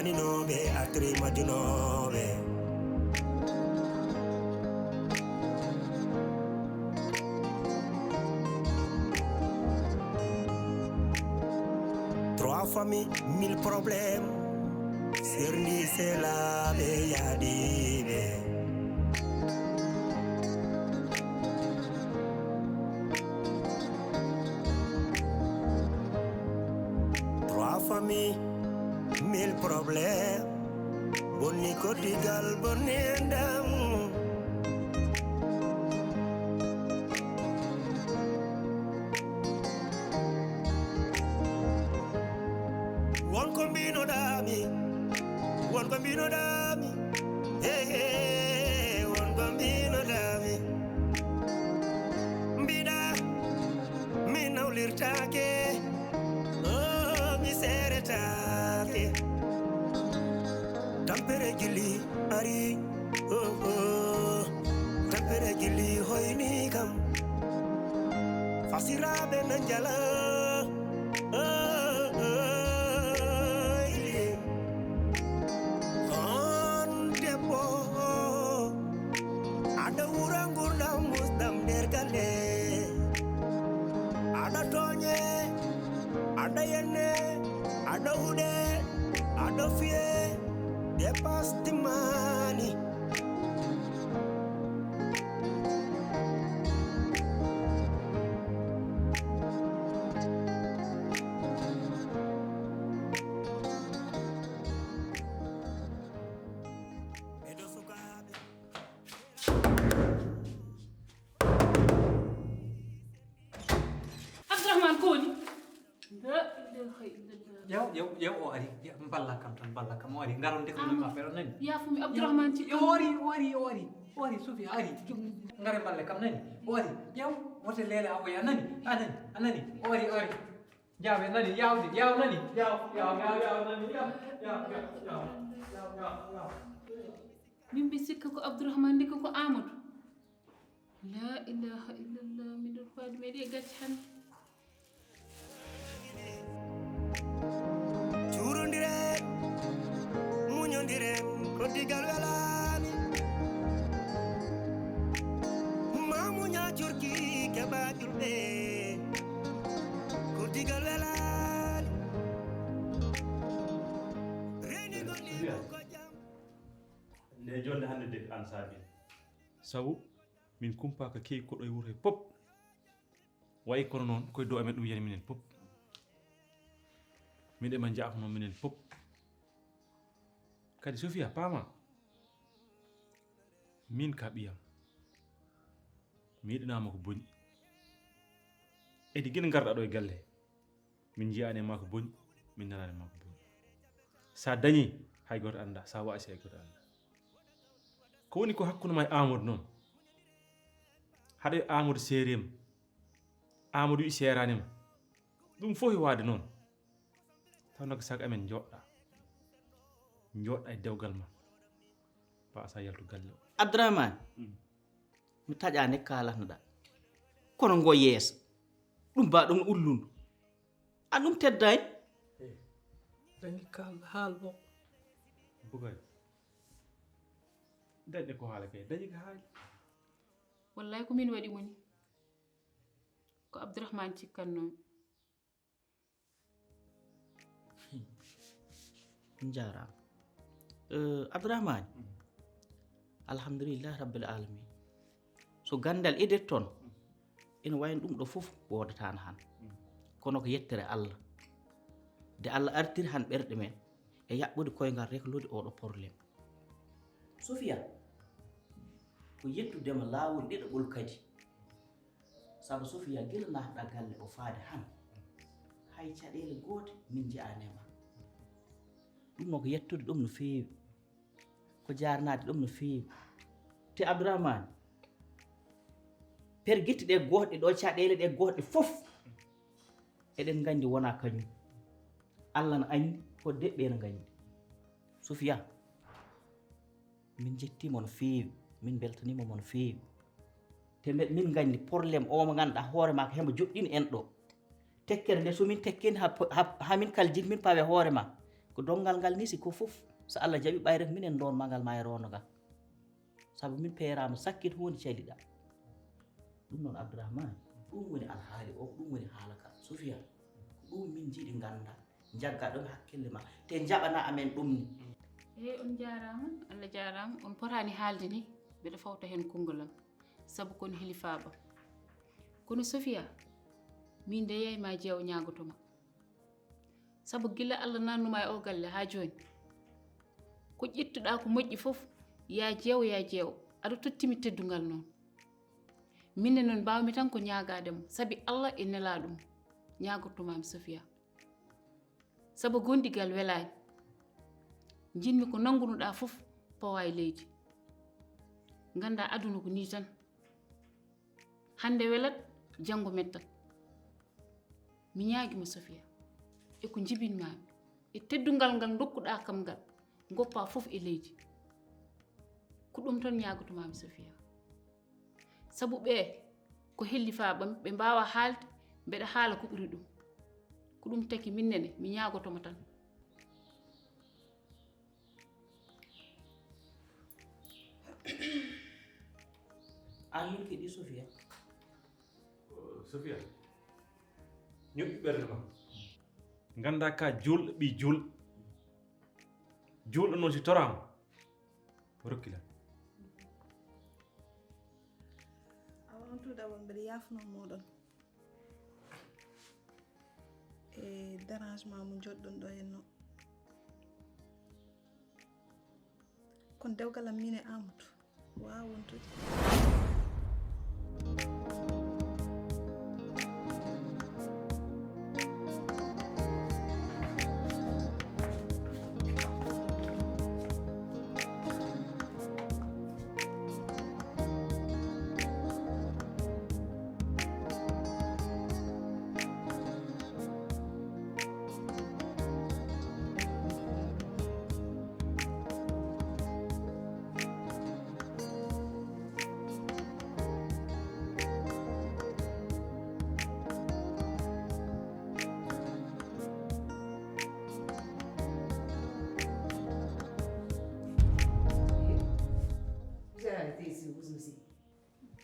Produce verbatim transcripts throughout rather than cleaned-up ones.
Ninooɓe, atri majjunooɓe. Trois familles, mille problèmes. Serndi selaaɓe yaadiiɓe. Trois familles, mille problèmes. Bonni koddigal, bonni enɗam. Won ko mbinoɗaami, won ko mbinoɗaami. Hey, hey, won ko mbinoɗaami. Mbiɗa mi nawlirtaake, oh, mi seeretaake. Tampere jilli ari, oh, oh. Tampere jilli hoyni kam. Fasiraaɓe na njala, oh, oh, oh. On debbo, aɗa wura ngurdam musdam nder galle. Aɗa tooñe, aɗa yenne, aɗa huɗe, aɗa fiye, dépasse timmaani. Ɓeɗo sukaaɓe. Abdourahmane, ko woni? La ilaha illallah. Ƴeew, ƴeew, ƴeew, o ari. Ƴeew, mballa kam tan, mballa kam. O ari. Ngaron de ko ma fero nani. Yaafumi, Abdourahmane, ci. Ƴeew, o ari, o ari, o ari. O ari, Sofia, ari. Ngare mballe kam nani. O ari. Ƴeew, wote leele a woya nani. A nani, a nani. O ari, o ari. Jaabe nani, yawde, yaw nani. Yaw, yaw, yaw, yaw nani. Yaw, yaw, yaw, yaw. Yaw, yaw, yaw. Min mbi sikka ko Abdourahmane, ndeke ko Amadou. La ilaha illallah, miɗo faade meɗi e gacce hannde. Cuurondiren, muñondiren, koddigal welaani. Ma muña curki keɓa julɓe, koddigal welaani. Renigol ɗi ko jam. Nde jonde hannde de an saabi. Sabu min kumpaaka kewi koɗo e wuro he pop. Wayi kono noon koye dow amen ɗum yani minen pop. Miɗe ma jaafno minen pop. Kadi Sofia paama. Min ka ɓiyam. Mi yiɗanaama ko boni. Edi gila ngarɗa ɗo e galle he. Min njiyaani ma ko boni, min nanaani ma ko boni. Sa dañi hay gooto annda, sa waasi hay gooto annda. Ko woni ko hakkunde ma e Amadou noon? Haɗo e Amadou seerima. Amadou wi seeraanima. Ɗum fof e waade noon. Taw nag sago amen jooɗɗa. Jooɗɗa e dewgal ma. Ba sa yaltu galle o. Abdourahmane, mi taƴaani kalatnoɗa. Kono ngo yeeso. Ɗum ba ɗum ullundu. A ɗum teddaani. Dañi kal haal ɗo. Bugay. Dañde ko haala kay. Dañi ko haali. Wallahi ko min waɗi mo ni. Ko Abdourahmane cikkannoomi. On jaaraama. Eh, Abdourahmane. Alhamdulillahi rabbil alamin. So ganndal idet toon, ina wayno ɗum ɗo fof woodataano han. Kono ko yettere Allah. Nde Allah artiri han ɓerɗe men e yaɓɓude koyngal réglode oɗo problème. Sofia, ko yettudema laawol ɗiɗaɓol kadi. Sabu Sofia gila naatɗa galle o faade han. Hay caɗeele goote min njiyaani ma. Ɗum noon ko yettude ɗum no feewi. Ko jaarnaade ɗum no feewi. Te Abdourahmane, pergitte ɗe gootɗe ɗo, caɗeele ɗe gootɗe fof, eɗen nganndi wona kañum. Allah no anndi, ko deɓɓe ene nganndi. Sofia, min njettiima no feewi, min mbeltaniima mo no feewi. Te mbe-, min nganndi problème o mo ngannduɗaa hoore maa ko hemo joɗɗini en ɗo. Tekkere nde so min tekkini ha po-, ha, ha min kala jiɗ min pawe hoore ma. Ko donngal ngal nisi ko fof, so Allah jaɓi ɓayre ko minen ndonma ngal ma e roondo ngal. Sabu min peeraama sakkit huunde caliɗa. Ɗum noon Abdourahmane, ɗum woni alhaali o, ko ɗum woni haala ka. Sofia, ko ɗum min njiɗi ngannda, njagga ɗum hakkille ma, te njaɓana amen ɗum ni. Eey, on njaaraama, Allah jaaraama, on potaani haalde ni, mbeɗa fawta heen konngol am, sabu kon hilifaaɓe am. Kono Sofia, min de yeey ma jeewo ñaagotoma. Sabu gila Allah nannuma e o galle haa jooni, ko ƴettuɗa ko moƴƴi fof, ya jeewo, ya jeewo, aɗa tottimi teddungal noon. Minne noon mbaawmi tan ko ñaagaade mo, sabi Allah e nelaaɗo mum, ñaagottomaami Sofia. Sabu gondigal welaani, njiɗmi ko nanngunuɗa fof pawa e leydi. Ngannda aduna ko nii tan. Hannde welat, janngo mettat. Mi ñaagi ma Sofia, e ko njibinmaami, e teddungal ngal ndokkuɗa kam ngal, ngoppa fof e leydi. Ko ɗum tan ñaagotomaami Sofia. Sabu ɓe ko hellifaaɓe am, ɓe mbaawa haalde, mbeɗa haala ko ɓuri ɗum. Ko ɗum taki min nene, mi ñaagotoma tan. An min keɗi Sofia. Sofia, ñoƴƴu ɓernde ma. Ngannda ka juulɗo ɓii juulɗo. Juulɗo noon si toraama, rokki lan. Awa on tout d'abord mbeɗa yaafno moɗon e dérangement mo joɗɗon ɗo henno. Kono dewgal am min e Amadou waawa wontude.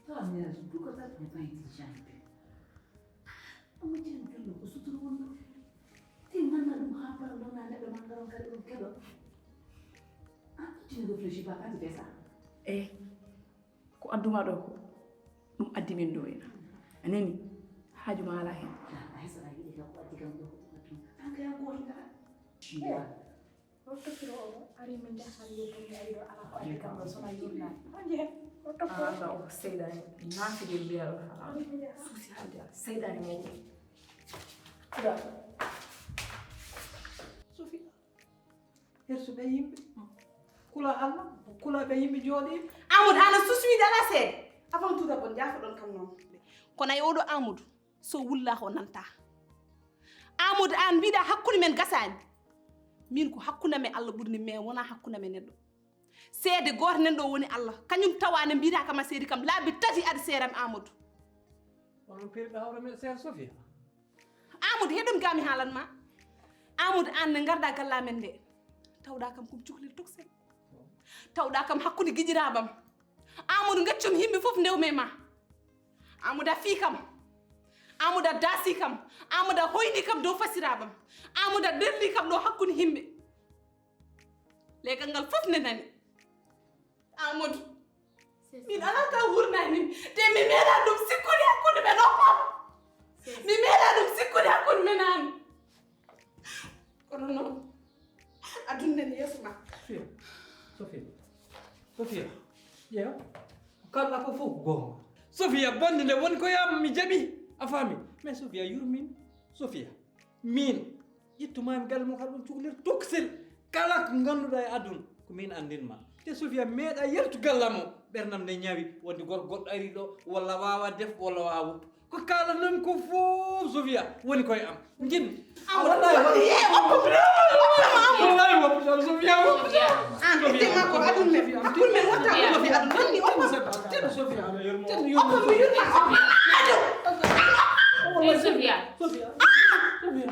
Tawa mi nana ɗum duko tan ko pas intelligent ɓe. Amma jam jullo ko suturu wonno. Te nanna ɗum ha para lona neɗɗo ma ngaron kadi ɗum keɗo. Ah, tu ne réfléchis pas quand tu fais ça. Eh, ko adduma ɗo ko ɗum addi min ɗo ena. A nani? Haaju ma ala hen. Ay sara yiɗi ka ko addi kam ɗo ko ɗum addi. An kay an ko woni kala. Ciya. Hoto kiro o ari min jahan yettude ay ɗo ala ko addi kam ɗo sona yurna. Anje, hoto ko. Ala o seydani naafige mbiya ɗo hala. Suusi haalde ala seydani mo. Kuda. Suufi. Hersuɓe yimɓe. Kula Allah, kula ɓe yimɓe jooɗi. Amadou, ana suusi wiide ala seede. Avant tout d'abord, jaafoɗon kam noon. Kono ay oɗo Amadou. So wullaaka o nanta. Amadou, an mbiɗa hakkunde men gasaani. Min ko hakkunde men Allah ɓurni, mais wona hakkunde men neɗɗo. Seede gooto nan ɗo woni Allah. Kañum tawa ne mbiɗa kam a seedi kam laabi tati aɗa seeram Amadou. Onon pirɓe hawra men seer Sofia. Amadou, heɗum ga mi haalan ma. Amadou, an ne ngarda galla men nde. Tawɗa kam kum cuklel toksel. Tawɗa kam hakkunde giƴiraaɓam. Amadou, gaccum yimɓe fof ndewme ma. Amadou a fii kam. Amadou a daasi kam. Amadou a hoyni kam dow fasiraaɓam. Amadou a ɓerni kam ɗo hakkunde yimɓe. Legal ngal fof ne nani. Amadou. Min ala ka wurnani. Te mi meeɗa ɗum sikkude hakkunde men o pam. Mi meeɗa ɗum sikkude hakkunde men an. Kono noon, aduna nani yeeso ma. Sofia, Sofia, Sofia, ƴeew, ko kalɗa ko fof ko goonga. Sofia, bonde nde woni ko yam mi jaɓi, a faami? Mais Sofia, yurmin, Sofia, min, ƴettumami galle mo kala ɗum cukalel toksel, kala ko ngannduɗa e aduna, ko min anndin ma. Te Sofia meeɗa yaltu galla mo, ɓernam nde ñawi, wonde gorko goɗɗo ari ɗo, walla wawa def, walla wawa woppa. Ko kaalanon ko fof Sofia woni koye am. Jin. Wallahi woppude. Wallahi woppude Sofia. An ɓiɗɗe makko adun men. Hakkunde men wonta ko Sofia adun. Wonni oppa. Tedu Sofia. Tedu yurma. Oppa mo yurma. Ado. Sofia. Sofia. Sofia.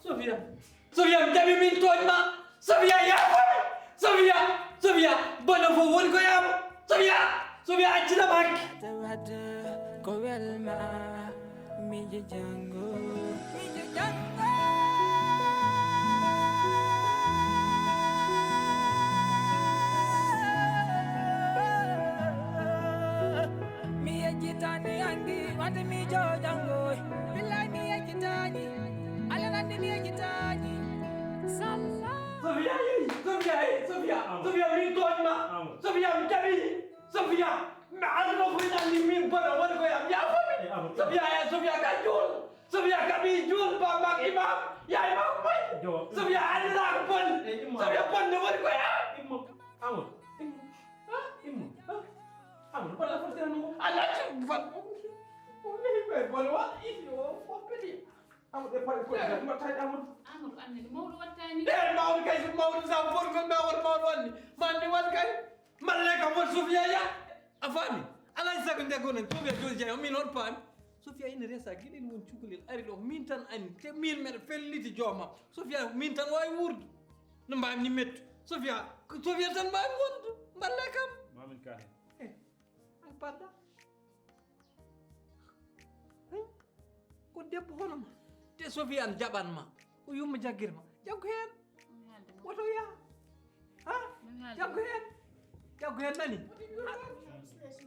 Sofia. Sofia, mi jaɓi min tooñ ma. Ko welma mijo jango, mijo jango. Mi yejjitani andi wande mijo jango. Billahi mi yejjitani. Ala nandi mi yejjitani. Salla. Sofia, eh, Sofia, eh, Sofia. Sofia, mi tooñ ma. Sofia, mi tawi. Sofia, mi aduna ko ina andi min bona woni ko yam. Ya fami. Sofia, eh, Sofia ka jul. Sofia ka bi jul ba mak imam. Ya imam boy. Sofia aduna ko bon. Sofia bon no woni ko yam. Amadou, Amadou, Amadou, wala fottirano mo. Ala ci fat. O lehi koye bone wa isi o foppiti. Amadou e paɗe koye ma tawi Amadou. Amadou annani mawɗo wattani. E mawɗo kay so mawɗo sa fotgol ma won mawɗo wanni. Ma anni wan kay. Malle kam won Sofia ya. A faami? Alaa e sago nde gonen Sofia jooɗi jaayi o min on paami. Sofia ina resa giɗel won cukalel ari ɗo min tan anni te min meɗa felliti jooma. Sofia min tan waawi wuurde. No mbaami ni mettu. Sofia, Sofia tan mbaami wonde. Mballe kam. Mamin ka hen. Eh, ay pardon. Ko debbo hono ma. Te Sofia an jaɓan ma. Ko yumma jaggir ma. Jaggu hen. Woto ya. Ha? Jaggu hen. Jaggu hen nani?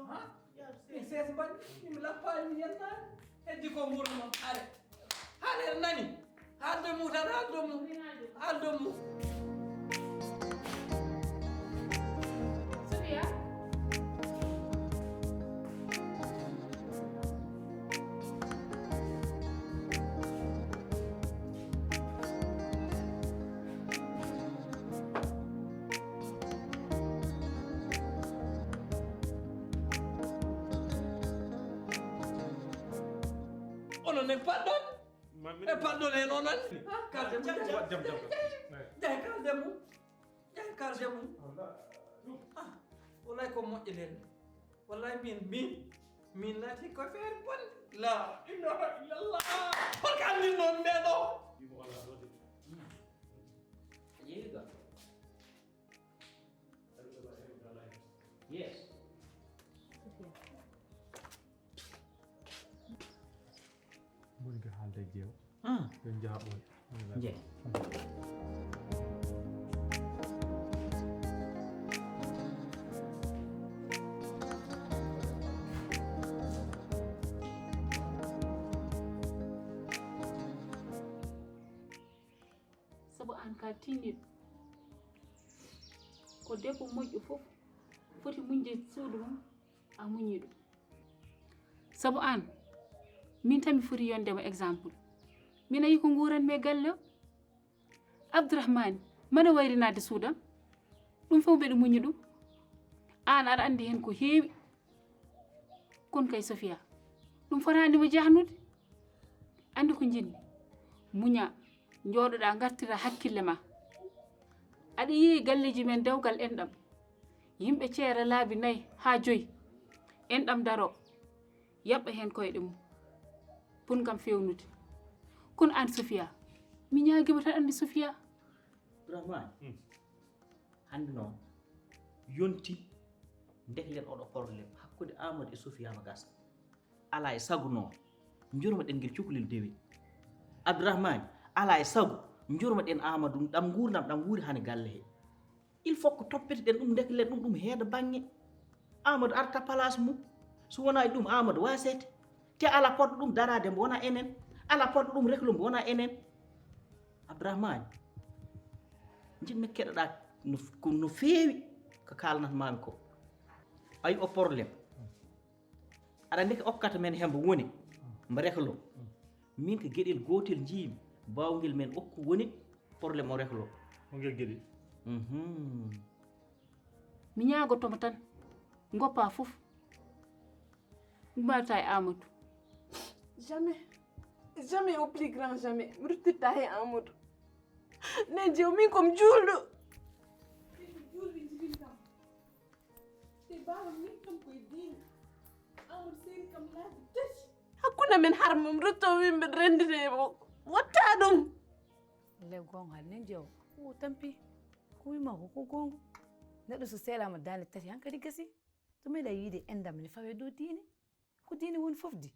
Ha? Ses ban. Min lappani mi yetta. Heddi ko ngurno. Are. Haɗa nani? Haaldo mu tan, haaldo mu. Haaldo mu. Sofia. Onon ne paɗɗon? E paɗɗon en onon? Kalde mu. Jam, jam, jam. Jam, kalde mu. Jam, kalde mu. Ah, wallahi ko moƴƴe nden. Wallahi min, min, min naati ko feere bonde. La ilaha illallah. Hol ko anndi noon nde ɗo? A ƴeewi ga? Yes. Mboni ko haalde e jeew. Ah. Yo njaha ɓooy. Jeew. Sabu aan ka tinniiɗo. Ko debbo moƴƴo fof foti muñde suudu mum, a muñii ɗum. Sabu aan, min tan mi foti yonde ma exemple. Min a yi ko nguuran mi e galle o. Abdourahmane, mana wayrinaade suudam. Ɗum fof mbeɗa muñi ɗum. Aan aɗa anndi heen ko heewi. Kono kay Sofia, ɗum fotaani mo jahnude. Anndi ko njiɗmi? Muña, njooɗoɗaa, ngartira hakkille ma. Aɗa yi'i galleeji men dewgal enɗam. Yimɓe ceera laabi nayi haa joyi. Enɗam daro. Yaɓɓa heen koyɗe mum. Pour ngam feewnude. Kono aan Sofia, mi ñaagima tan anndi Sofia. Abdourahmane, hannde noon yonti ndeklen oɗo problème hakkunde Amadou e Sofia no gasa. Alaa e sago noon njurmaɗen ngel cukalel dewe. Abdourahmane, alaa e sago njurmaɗen Amadou ɗam nguurndam ɗam wuuri hane galle he. Il faut ko toppitoɗen ɗum ndeklen ɗum ɗum heeda baŋŋe. Amadou arta place mum. So wonaa ɗum Amadou waasete. Te alaa poɗɗo ɗum daraade mbo wonaa enen. Alaa poɗɗo ɗum reklo mbo wonaa enen. Abdourahmane, njiɗmi keɗoɗaa no, ko no feewi ko kaalanatmaami ko. A yi o problème. Aɗa anndi ko okkata men hembo woni mbo reklo. Min ko geɗel gootel njiimi baawngel men okku woni problème o reklo. Ko ngel geɗel? Mhm. Mi ñaagotoo mo tan, ngoppa fof. Mbaɗata e Amadou. Jamais, jamais, au plus grand jamais mi ruttitta he Amadou. Ne jew min kom juulɗo. Ko juulɓe njibin kam. Te baaba min kam koye diine. Amadou seeri kam laabi tati. Hakkunde men har mum rutto wimɓe renndire mo. Watta ɗum. Wallahi goonga hal nen jew. O tampi. Ko wima ko, ko goonga. Neɗɗo so seelaama daande tati hankadi gasi. To meeɗa yiide enɗam ne fawe dow diine. Ko Ko diine woni fof di.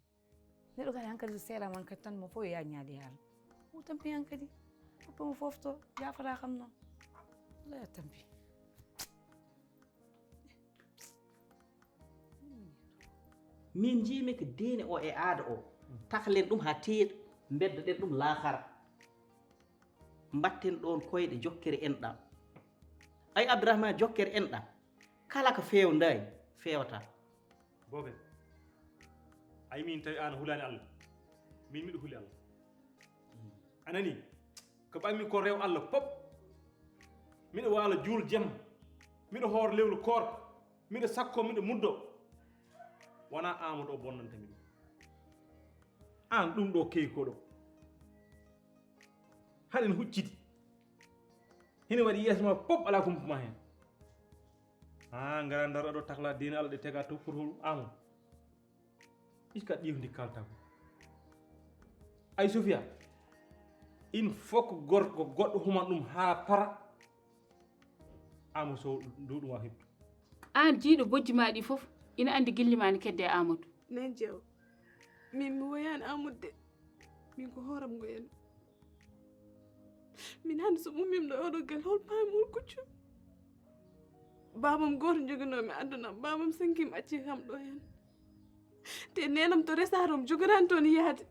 Neɗɗo kadi hankadi so seeɗaama hankadi tan mo fof yo yaaj ñaade yaalo. O tampi hankadi. Fof mo foofto, yaafataa kam noon. Wallay a tampi. Min njiimi ko diine o e aada o, taklen ɗum haa teeɗa, mbeddoɗen ɗum laakara. Mbatten ɗoon koyɗe jokkere enɗam. Ay Abdourahmane, jokkere enɗam, kala ko feewndaani feewata. Bobe, ay min tawi aan hulaani Allah, min miɗo huli Allah. A nani? Ko ɓammi ko rew Allah pop. Miɗo waala juul jemma, miɗo hoor lewru koorka, miɗo sakko, miɗo muddo. Wona Amadou o bonnanta mi ɗum. Aan ɗum ɗo key ko ɗo haɗen huccidi. Hino waɗi yeeso ma pop, alaa kumpa ma heen. Ha ngara ndar ɗo takla diine Allah ɗe tega to pour hol Amadou. Iska ɗiwdi kalta ko. Ay Sofia, il faut que gorko goɗɗo human ɗum haa para. Amadou Sow ndu ɗum a heɓtu. Aan jiiɗo bojji ma ɗi fof ina anndi gilli ma ne kedde e Amadou. Nen jeew, min mi woyaani Amadou de, min ko hooram ngoyani. Min hannde so ummim ɗo oɗo gal hol paami hol kuccu. Baabam gooto joginoomi aduna am, baabam sankim acci kam ɗo heen. Te neenam to resaa ɗum jogoraani toon yaade.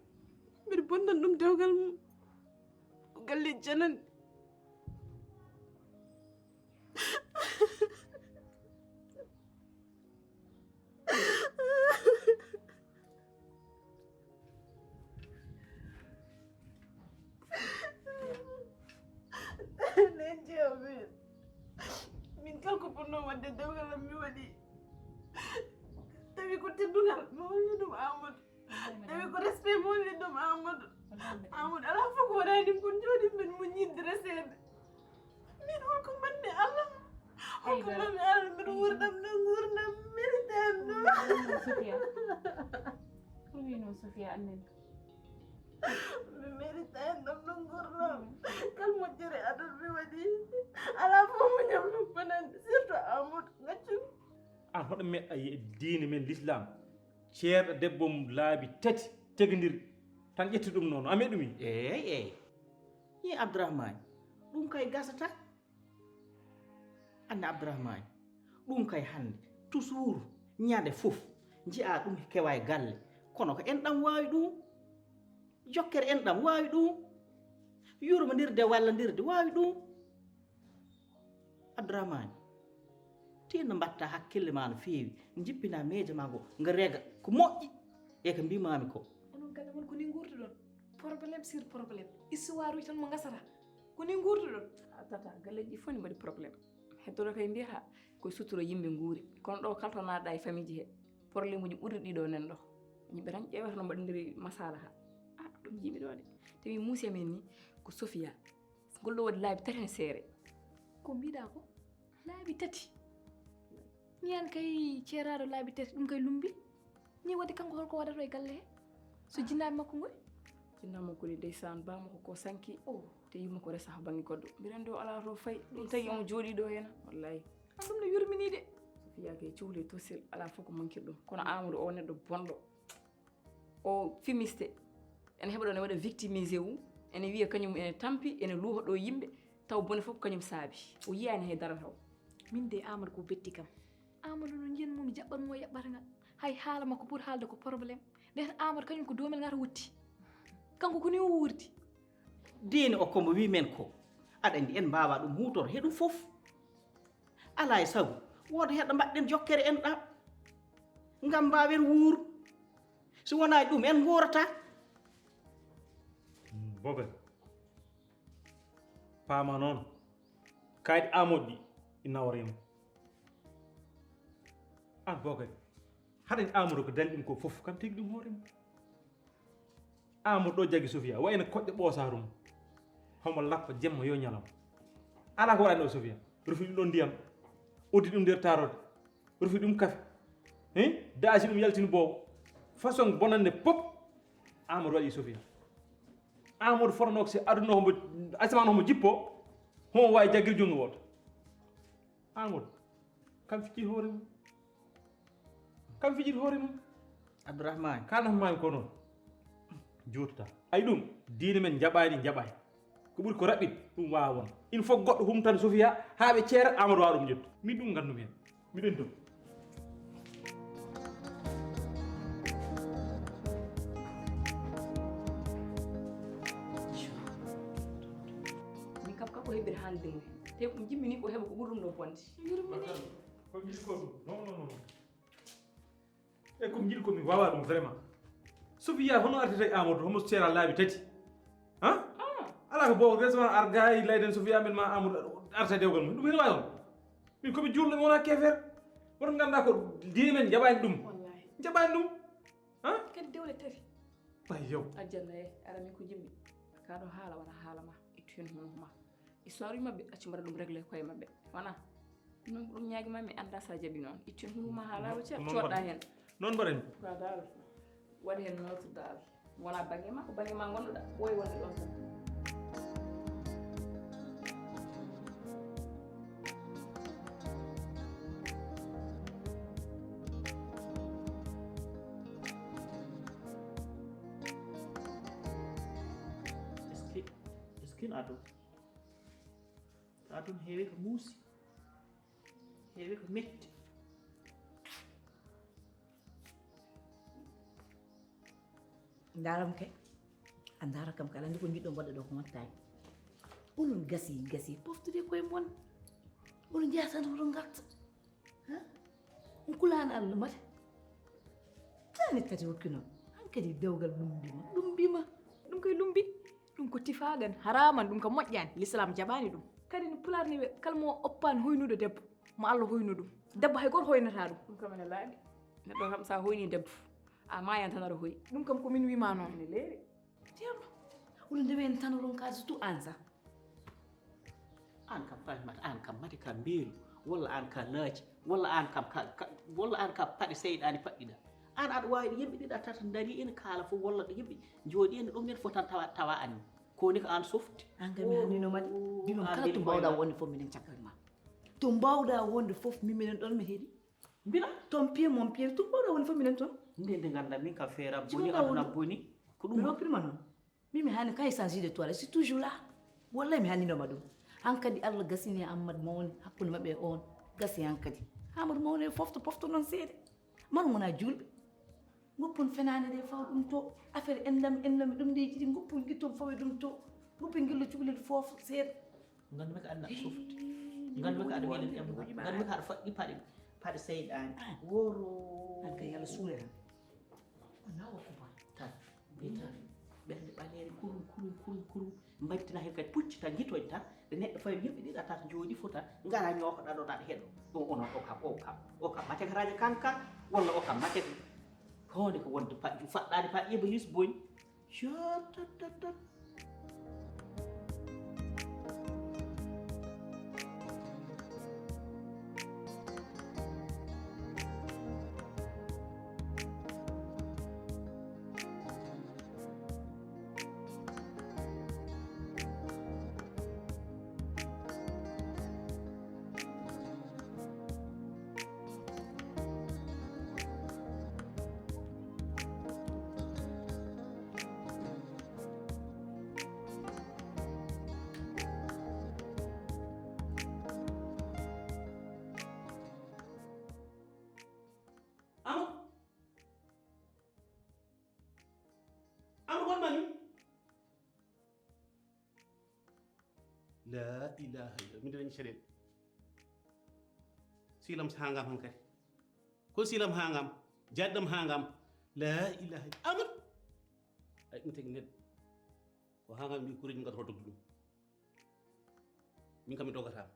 Mbiɗa bonnan ɗum dewgal mum. Ko galle jananɗe. Nen jeewa min. Min kala ko ponno wadde dewgal am mi waɗi. Tawi ko teddungal mi holli ɗum Amadou. Tawi ko respect mi holli ɗum Amadou. Amadou alaa fof ko waɗani ɗum kon jooɗi min muññidde reseede. Min holko mbanmi Allah. Holko mbanmi Allah mbiɗo wuurdam ɗo nguurdam méritaani ɗum. Ko wino Sofia annani. Mi méritaani ɗum ɗo nguurdam. Kala moƴƴere aduna mi waɗi. Alaa fof mo ñamɗum bonande surtout Amadou gaccum. Aan hoɗo meɗɗa yi'e diine men l'islam ceerɗo debbo mum laabi tati tegondirɗi tan ƴetti ɗum noon a meɗumi? Eey eey. Yi Abdourahmane, ɗum kay gasata. Anne Abdourahmane, ɗum kay hannde toujours ñande fof nji'a ɗum kewa e galle, kono ko enɗam waawi ɗum. Jokkere enɗam waawi ɗum. Yurmondirde wallandirde waawi ɗum. Abdourahmane, tinno mbatta hakkille ma no feewi, jippina meeje ma ngo ngo rega ko moƴƴi e ko mbimami ko. Onon galle mon ko ni ngurduɗon? Problème sur problème, histoire uji tan mo gasata. Ko ni ngurduɗon? A tata, galleji ɗi fof ne mbaɗi problème. Heddoto kay mbiyata koye sutura yimɓe nguuri, kono ɗo kaltonaɗa e famille ji he, problème uji ɓurɗi ɗiɗo nen ɗo. Yimɓe tan ƴeewata no mbaɗodiri masala ha. A ɗum jiimi ɗo de. Te min muusi amen ni ko Sofia. Ngol ɗo waɗi laabi tati ne seere. Ko mbiɗa ko? Laabi tati? Ñaan kay ceeraaɗo laabi tati ɗum kay lumbi. Ni waɗi kanko holko waɗata e galle he? So jinnaaɓe makko ngoy? Jinnaaɓe makko ni ndeysaan baa makko ko sanki. O te yumma ko resa ha bangi goɗɗo. Mbiɗa anndi o alaa to fayi. Ɗum tawi omo jooɗi ɗo hena. Wallahi. An ɗum no yurmini de. Sofiya kay cuhli tosil alaa fof ko mankir ɗum. Kono Amadou o neɗɗo bonɗo. O fimiste. Ene heɓa ɗo ne waɗa victimisé wu. Ene wiya kañum ene tampi ene luuha ɗo yimɓe. Taw bone fof ko kañum saabi. O yiyaani hay dara taw. Min de Amadou ko betti kam. Amadou no njiyan mo mi jaɓɓan mo yaɓɓata nga. Hay haala makko ɓuri haalde ko problème. Nden Amadou kañum ko doomel ngata wutti. Kanko ko ni o wuurdi. Diine o kombo wi men ko aɗa andi en mbawa ɗum hutor heɗum fof. Ala e sago wooda heɗo mbaɗɗen jokkere en ɗa ngam mbawen wuur. Si wona ɗum en ngorata. Bobe paama noon kayɗe Amadou ɗi nawre mo. An Bobe haɗen Amadou ko dali ɗum ko fof kam tigi ɗum hoore mum. Amadou ɗo jaggi Sofia wayno koƴƴo ɓoosaru mum. Homo lappa jemma yo ñalawma. Ala ko waɗani o Sofia rufi ɗum ɗon ndiyam. Uddi ɗum nder tarode. Rufi ɗum kafe. Hein daasi ɗum yaltini boobo. Façon bonande pop. Amadou waɗi Sofia. Amadou fotanoo ko si aduna homo asamaan homo jippo. Homo waawi jaggir junngo wooto. Amadou kam fijiri hoore mum. Kam fijiri hoore mum. Abdourahmane. Ka nafmaami ko noon. Juutata. Ay ɗum, diine men jaɓaani, jaɓaani. Ko ɓuri ko raɓɓiɗi, ɗum waawa won. Il faut goɗɗo humtan Sofia haa ɓe ceera, Amadou waawa ɗum ƴettu. Min ɗum nganndumi heen. Miɗen toon. Min kam, kako heɓir haalde mo. Te ko jimmini ko heɓa ko ɓuri ɗum ɗo bonde. Yurmini. Ko jiɗi ko ɗum. Non, non, non, non. E ko mi jiɗi ko mi wawa ɗum vraiment. Sofia hono artata e Amadou, homo seera laabi tati. Ha? Ala ko boobo resma ar gay layden Sofia men ma Amadou arta e dewgal mum. Ɗum hene wawi on. Min ko mi julɗo mi wona kefer. Woto ganda ko diine men jaɓani ɗum. Wallahi. Jaɓani ɗum. Ha? Kadi dewle tati. Ay yow. Aljanna e ara min ko jimmi. Ka ɗo haala wona haala ma. Ittu hen hono ma. Histoire maɓɓe accu mbaɗa ɗum réglé koye maɓɓe. Wona. Ɗum ɗum ñaagi ma mi annda sa jaɓi noon. Ittu hen hono ma haala o ceer coɗɗa hen. Noon mbaɗen. Ka dal. Waɗi hen note dal. Wona bange ma, ko bange ma ngonɗoɗa. Ɓooy wonde ɗon tan. Est-ce que, est-ce que Ado? Ado heewi ko muusi. Heewi ko metti. Ndaram kay. A ndaara kam kala andi ko jiɗɗo mbaɗa ɗo ko wattaani. Onon gasi, gasi, poftude koye mon. Onon njaha tan oɗon ngarta. Ha? On kulaano Allah mata. Tani tati hokki noon. Hankadi dewgal lumbima, lumbima. Ɗum koye lumbi. Ɗum ko tifaagan, haraaman, ɗum ko moƴƴaani. L'islam jaɓaani ɗum. Kadi no pulaar ni ɓe, kala mo oppaani hoynude debbo, mo Allah hoynu ɗum. Debbo hay gooto hoynata ɗum. Ɗum kam ene laaɓi. Neɗɗo kam sa hoyni debbo, a maayan tan aɗa hoyi. Ɗum kam ko min wima noon. Ene leeri. Ceerno, woni nde wen tan oɗon kaali surtout aan sa. Aan kam fay mata, aan kam mate ka mbeelu, walla aan ka laaci, walla aan kam ka, ka, walla aan ka paɗe seyɗaani paɗɗiɗa. Aan aɗa waawi ɗo yimɓe ɗiɗa tata ndarii ene kaala fof, walla ɗo yimɓe njooɗii ene ɗum nen fof tan tawa, tawa aan. Ko woni ko aan softi. Aan kam mi hannino mate. Mbimi kala to mbaawɗaa wonde fof minen caggal ma. To mbaawɗaa wonde fof min minen ɗon mi heɗi. Mbila? Ton pied mon pied, to mbaawɗaa wonde fof minen ton. Nde nde nganndaa min kam feera boni, aduna boni. Ko ɗum mi rokkirma noon. Min mi hani quand il s'agit de toi, je suis toujours là. Wallahi mi hannino ma ɗum. Hankadi Allah gasini Ammad mawni hakkunde maɓɓe e on. Gasi hankadi. Amadou mawni e fofto, pofto noon seede. Maro ngona juulɓe. Goppon fenaande ɗe fawa ɗum to. Affaire endam, endam, ɗum nde jiɗi goppon gitton fawa ɗum to. Goppon gillo cukalel foof seeɗa. Nganndu-mi ko aɗa naɓa softi. Nganndu-mi ko aɗa weli ɗemma. Nganndu-mi ko aɗa faɗɗi paɗe, paɗe seyɗaani. Woro. An kay yalla suure tan. Allahu akbar. Tan. Mbiy tan. Ɓernde ɓaleere kurum, kurum, kurum, kurum. Mbaɗtina heen kadi pucci tan, ngitoñ tan. Ɗe neɗɗo fawi yimɓe ɗiɗa tan, jooɗi fota. Ngara ñookoɗa ɗo, ɗaɗa heɗo. O, onon, o kam, o kam. O kam, mate ko rajo kan kan. Walla o kam, mate ko. Honde ko wonde paɗ-, faɗɗaade paɗ, yeba yus boñ. Catatatata. Amadou. Amadou, won mani? La ilaha illa, min dañi caɗeele. Silam hangam hankadi. Ko silam hangam, jaddam hangam. La ilaha illa, Amadou. Ay, ɗum tagi neɗɗo. Ko hangam mbi kureji ngal hoto ɗum. Min kam mi dogataama.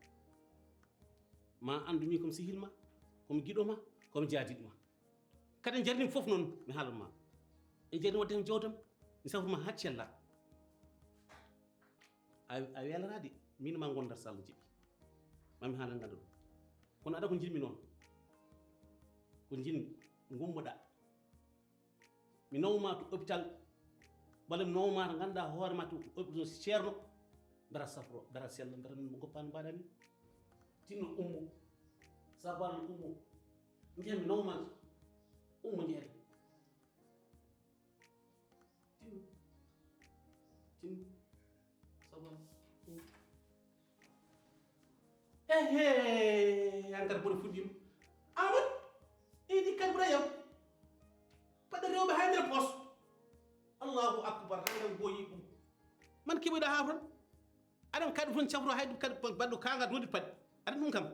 Ma anndu min ko mi sehil ma, ko mi giɗo ma, ko mi jaadiɗo ma. Kadi en jarnima fof noon mi haalan ma. En jarnima waɗde heen jawdam, mi safru ma haa cella. A, a welata de, min ma gondat so Allah jaɓi. Ma mi haalan nganndu ɗum. Kono aɗa ko njiɗmi noon. Ko njiɗmi, ngummoɗa. Mi nawma to hôpital, walla mi nawma to ngannduɗaa hoore ma to hôpital ceerno, mbara safro, mbara sello, mbara min mo goppano mbaɗa min. Tinno ummo, sabal ummo. Mbiya mi nawma ummo jeere. Tin. Sabon. Ehe, hankar bone fuɗɗima. Amat. Idi kan bura yau. Pada rewɓe ha nder pos. Allahu akbar, hankar goyi ɗum. Man keɓoyɗa ha ton? Aɗan kaɗi ton cafro hay ɗum kadi baɗɗo kanga dodi paɗi. Aɗan ɗum kam.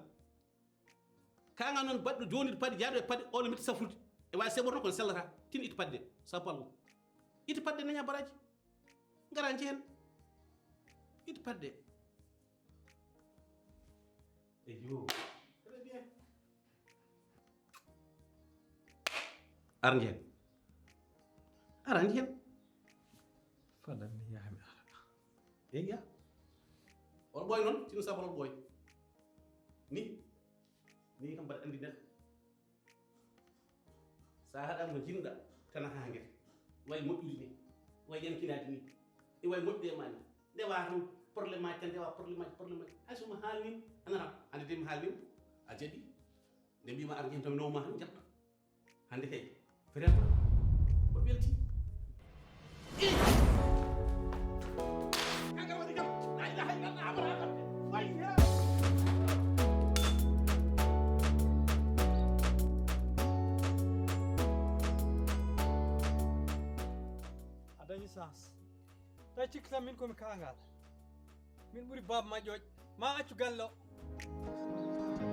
Kanga noon baɗɗo joni paɗi jaaɗo e paɗi on mitti safrude. E wawi seɓorno kon sellata. Tin itti paɗi de. Sapallo. Itti paɗi de naña baraji. Ngara njehen. Itti paɗi de. Eyo. Très bien. Ar njehen. Ara njehen. Fadan mi yaha mi ara. Eya. Ol boy noon, tino sabal ol boy. Ni. Ni kam mbaɗa andi neɗɗo. Sa haɗama ko jinnuɗa tan ha ngete. Way moƴƴude ni. Way yankinaade ni. E way moƴƴude e ma ni. Ndewa tan problème aji tan, ndewa problème aji, problème aji. Hay so mi haalnima, a narat. Hande de mi haalnima, a jaɓi. Nde mbima ar jehen tan mi nawma tan jaɓɗa. Hande kay, vraiment, mboɗo welti. Ih! Kanka waɗi kam, la ilaha illallah, amara kam. Way, ya. A dañi chance. Tawi cikki tan min komi kangal. Min ɓuri baba ma ƴoƴ. Ma accu gallo.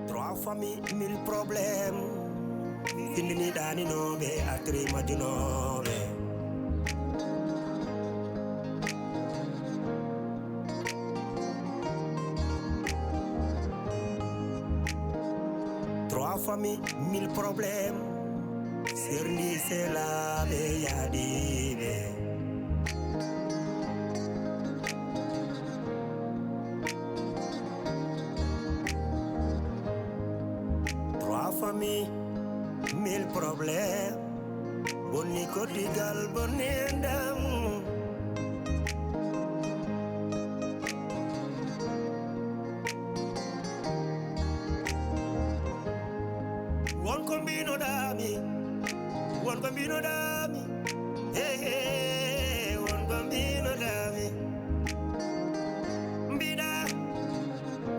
Trois familles, mille problèmes. Findini ɗaninoɓe, artiri majjunoɓe. Trois familles, mille problèmes. Serndi selaɓe yaadiɓe. Trois familles, mille problèmes. Bonni koddigal, bonni endam. Won ko mbinoɗami, won ko mbinoɗami. Hey, hey, won ko mbinoɗami. Mbiɗa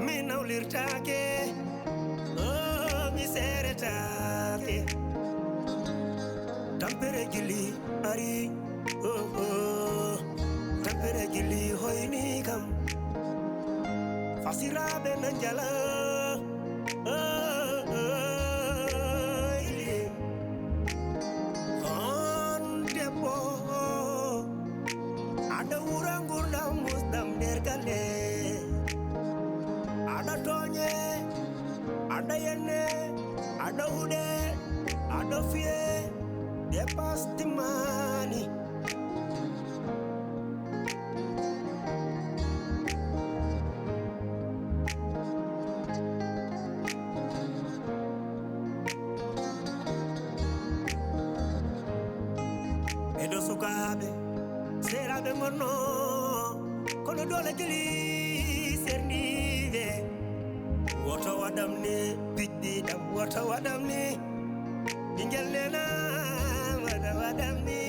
mi nawlirtake, oh, mi seretaake. Tampere jilli ari, oh, oh. Tampere jilli hoyni kam. Fasiraɓe na njala, oh, oh, oh. On debbo, aɗa wura ngurdam musdam nder galle. Aɗa tooñe, aɗa yenne, aɗa huɗe, aɗa fiye, dépasse timmani. Ɓeɗo sukaaɓe, seeraaɓe ngonno, kono doole jeli serniiɓe. Woto waɗam ni, piɗɗi ɗam, woto waɗam ni. Ɓingel nena, woto waɗam ni.